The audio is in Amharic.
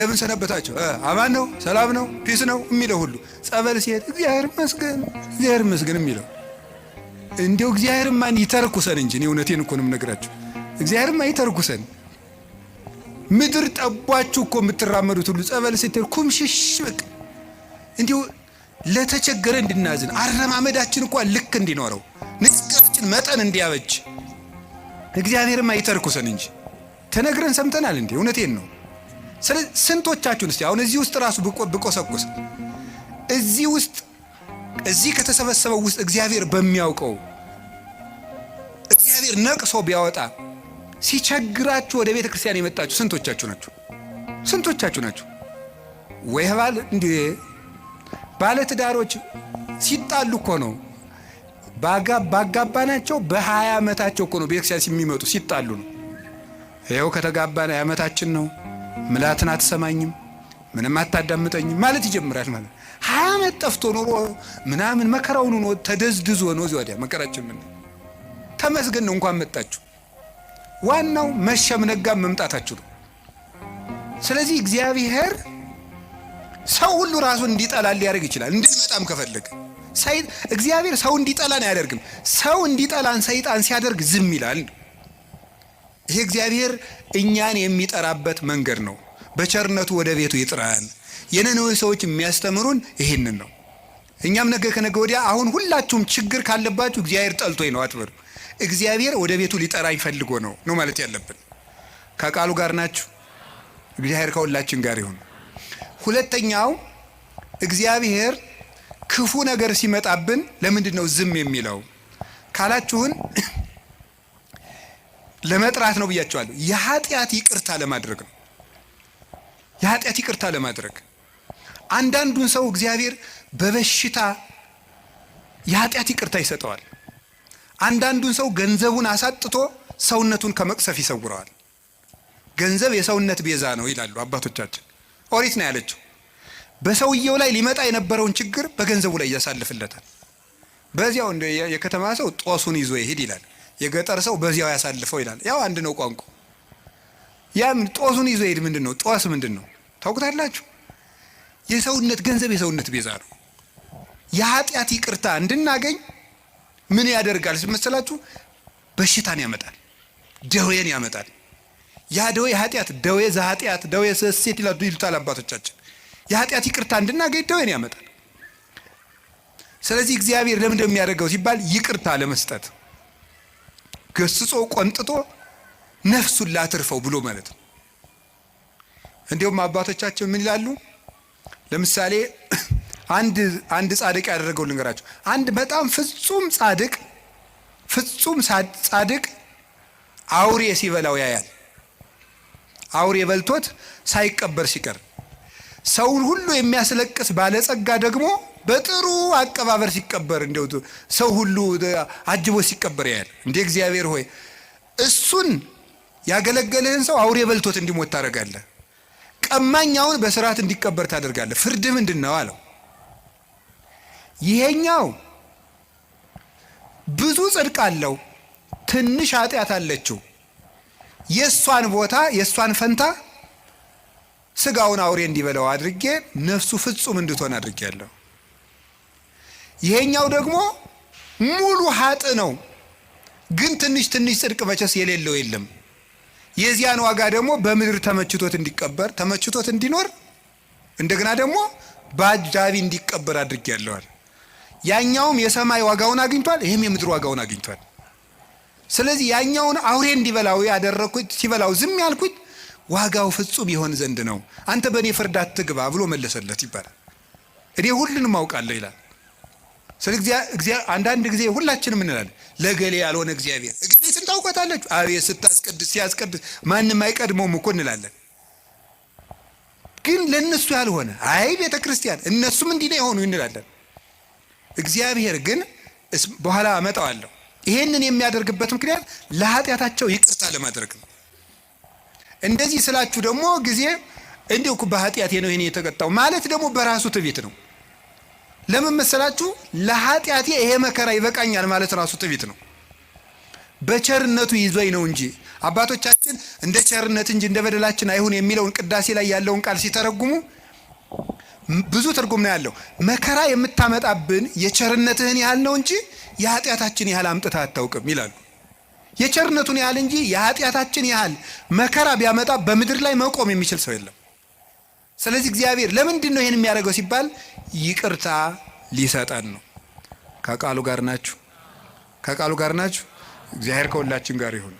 እንደምን ሰነበታችሁ? አማን ነው፣ ሰላም ነው፣ peace ነው የሚለው ሁሉ ጸበል ሲሄድ እግዚአብሔር ይመስገን፣ እግዚአብሔር ይመስገን የሚለው እንዲያው እግዚአብሔርማ ይተርኩሰን እንጂ እኔ እውነቴን እኮ ነው የምነግራችሁ። እግዚአብሔርማ ይተርኩሰን። ምድር ጠቧችሁ እኮ የምትራመዱት ሁሉ ጸበል ስትሄድ ኩምሽሽ በቃ እንዲሁ ለተቸገረ እንድናዝን አረማመዳችን እንኳን ልክ እንዲኖረው ንግግራችን መጠን እንዲያበጅ እግዚአብሔርማ ይተርኩሰን እንጂ ተነግረን ሰምተናል እንዴ? እውነቴን ነው። ስለዚህ ስንቶቻችሁን እስቲ አሁን እዚህ ውስጥ ራሱ ብቆሰቁስ እዚህ ውስጥ እዚህ ከተሰበሰበው ውስጥ እግዚአብሔር በሚያውቀው እግዚአብሔር ነቅሶ ቢያወጣ ሲቸግራችሁ ወደ ቤተ ክርስቲያን የመጣችሁ ስንቶቻችሁ ናችሁ? ስንቶቻችሁ ናችሁ? ወይ ባል እንዴ ባለትዳሮች ሲጣሉ እኮ ነው ባጋባናቸው በ20 ዓመታቸው እኮ ነው ቤተክርስቲያን የሚመጡ ሲጣሉ ነው። ይኸው ከተጋባን ዓመታችን ነው፣ ምላትን አትሰማኝም፣ ምንም አታዳምጠኝም ማለት ይጀምራል። ማለት 20 ዓመት ጠፍቶ ኖሮ ምናምን መከራውን ሆኖ ተደዝድዞ ነው እዚህ ወዲያ መከራችን ምን ተመስገን ነው እንኳን መጣችሁ። ዋናው መሸም ነጋም መምጣታችሁ ነው። ስለዚህ እግዚአብሔር ሰው ሁሉ ራሱን እንዲጠላ ሊያደርግ ይችላል። እንድንመጣም ከፈለገ እግዚአብሔር ሰው እንዲጠላን አያደርግም። ሰው እንዲጠላን ሰይጣን ሲያደርግ ዝም ይላል። ይሄ እግዚአብሔር እኛን የሚጠራበት መንገድ ነው። በቸርነቱ ወደ ቤቱ ይጥራን። የነነዌ ሰዎች የሚያስተምሩን ይህንን ነው። እኛም ነገ ከነገ ወዲያ አሁን ሁላችሁም ችግር ካለባችሁ እግዚአብሔር ጠልቶኝ ነው አትበሉ። እግዚአብሔር ወደ ቤቱ ሊጠራኝ ፈልጎ ነው ነው ማለት ያለብን። ከቃሉ ጋር ናችሁ። እግዚአብሔር ከሁላችን ጋር ይሁን። ሁለተኛው እግዚአብሔር ክፉ ነገር ሲመጣብን ለምንድን ነው ዝም የሚለው ካላችሁን ለመጥራት ነው ብያቸዋለሁ። የኃጢአት ይቅርታ ለማድረግ ነው። የኃጢአት ይቅርታ ለማድረግ አንዳንዱን ሰው እግዚአብሔር በበሽታ የኃጢአት ይቅርታ ይሰጠዋል። አንዳንዱን ሰው ገንዘቡን አሳጥቶ ሰውነቱን ከመቅሰፍ ይሰውረዋል። ገንዘብ የሰውነት ቤዛ ነው ይላሉ አባቶቻችን። ኦሪት ነው ያለችው። በሰውየው ላይ ሊመጣ የነበረውን ችግር በገንዘቡ ላይ ያሳልፍለታል። በዚያው እንደ የከተማ ሰው ጦሱን ይዞ ይሄድ ይላል። የገጠር ሰው በዚያው ያሳልፈው ይላል። ያው አንድ ነው ቋንቋ። ያም ጦሱን ይዞ ይሄድ ምንድን ነው? ጦስ ምንድን ነው ታውቁታላችሁ? የሰውነት ገንዘብ የሰውነት ቤዛ ነው። የኃጢአት ይቅርታ እንድናገኝ ምን ያደርጋል መሰላችሁ? በሽታን ያመጣል፣ ደዌን ያመጣል። ያ ደዌ ኃጢአት ደዌ ዘኃጢአት ደዌ ዘሴት ይሉታል አባቶቻችን። የኃጢአት ይቅርታ እንድናገኝ ደዌን ያመጣል። ስለዚህ እግዚአብሔር ለምን እንደሚያደርገው ሲባል ይቅርታ ለመስጠት ገስጾ ቆንጥጦ ነፍሱን ላትርፈው ብሎ ማለት ነው። እንዲሁም አባቶቻችን ምን ይላሉ? ለምሳሌ አንድ ጻድቅ ያደረገው ልንገራቸው። አንድ በጣም ፍጹም ጻድቅ ፍጹም ጻድቅ አውሬ ሲበላው ያያል። አውሬ በልቶት ሳይቀበር ሲቀር ሰውን ሁሉ የሚያስለቅስ ባለጸጋ ደግሞ በጥሩ አቀባበር ሲቀበር እንደው ሰው ሁሉ አጅቦ ሲቀበር ያያል። እንደ እግዚአብሔር ሆይ እሱን ያገለገልህን ሰው አውሬ በልቶት እንዲሞት ታደርጋለህ። ቀማኛውን በስርዓት እንዲቀበር ታደርጋለህ። ፍርድ ምንድን ነው አለው። ይሄኛው ብዙ ጽድቅ አለው፣ ትንሽ ኃጢአት አለችው። የእሷን ቦታ የእሷን ፈንታ ስጋውን አውሬ እንዲበላው አድርጌ ነፍሱ ፍጹም እንድትሆን አድርጌያለሁ። ይሄኛው ደግሞ ሙሉ ሀጥ ነው፣ ግን ትንሽ ትንሽ ጽድቅ መቼስ የሌለው የለም። የዚያን ዋጋ ደግሞ በምድር ተመችቶት እንዲቀበር ተመችቶት እንዲኖር እንደገና ደግሞ በአጃቢ እንዲቀበር አድርጌያለሁ። ያኛውም የሰማይ ዋጋውን አግኝቷል፣ ይህም የምድር ዋጋውን አግኝቷል። ስለዚህ ያኛውን አውሬ እንዲበላው ያደረኩት ሲበላው ዝም ያልኩት ዋጋው ፍጹም ይሆን ዘንድ ነው። አንተ በእኔ ፍርድ አትግባ ብሎ መለሰለት ይባላል። እኔ ሁሉንም አውቃለሁ ይላል። ስለዚህ አንዳንድ ጊዜ ሁላችንም እንላለን ለገሌ ያልሆነ እግዚአብሔር እገሌ ስንት ታውቃታላችሁ? አቤት ስታስቀድስ ሲያስቀድስ ማንም አይቀድመውም እኮ እንላለን። ግን ለእነሱ ያልሆነ አይ ቤተ ክርስቲያን እነሱም እንዲህ ነው የሆኑ እንላለን። እግዚአብሔር ግን በኋላ አመጣዋለሁ። ይሄንን የሚያደርግበት ምክንያት ለኃጢአታቸው ይቅርታ ለማድረግ ነው። እንደዚህ ስላችሁ ደግሞ ጊዜ እንዲሁ እኮ በኃጢአቴ ነው ይሄን የተቀጣው ማለት ደግሞ በራሱ ትዕቢት ነው። ለምን መሰላችሁ? ለኃጢአቴ ይሄ መከራ ይበቃኛል ማለት ራሱ ትዕቢት ነው። በቸርነቱ ይዞኝ ነው እንጂ አባቶቻችን አባቶቻችን እንደ ቸርነት እንጂ እንደ በደላችን አይሁን የሚለውን ቅዳሴ ላይ ያለውን ቃል ሲተረጉሙ ብዙ ትርጉም ነው ያለው። መከራ የምታመጣብን የቸርነትህን ያህል ነው እንጂ የኃጢአታችን ያህል አምጥተህ አታውቅም ይላሉ። የቸርነቱን ያህል እንጂ የኃጢአታችን ያህል መከራ ቢያመጣ በምድር ላይ መቆም የሚችል ሰው የለም። ስለዚህ እግዚአብሔር ለምንድን ነው ይህን የሚያደርገው ሲባል ይቅርታ ሊሰጠን ነው። ከቃሉ ጋር ናችሁ? ከቃሉ ጋር ናችሁ? እግዚአብሔር ከሁላችን ጋር ይሁን።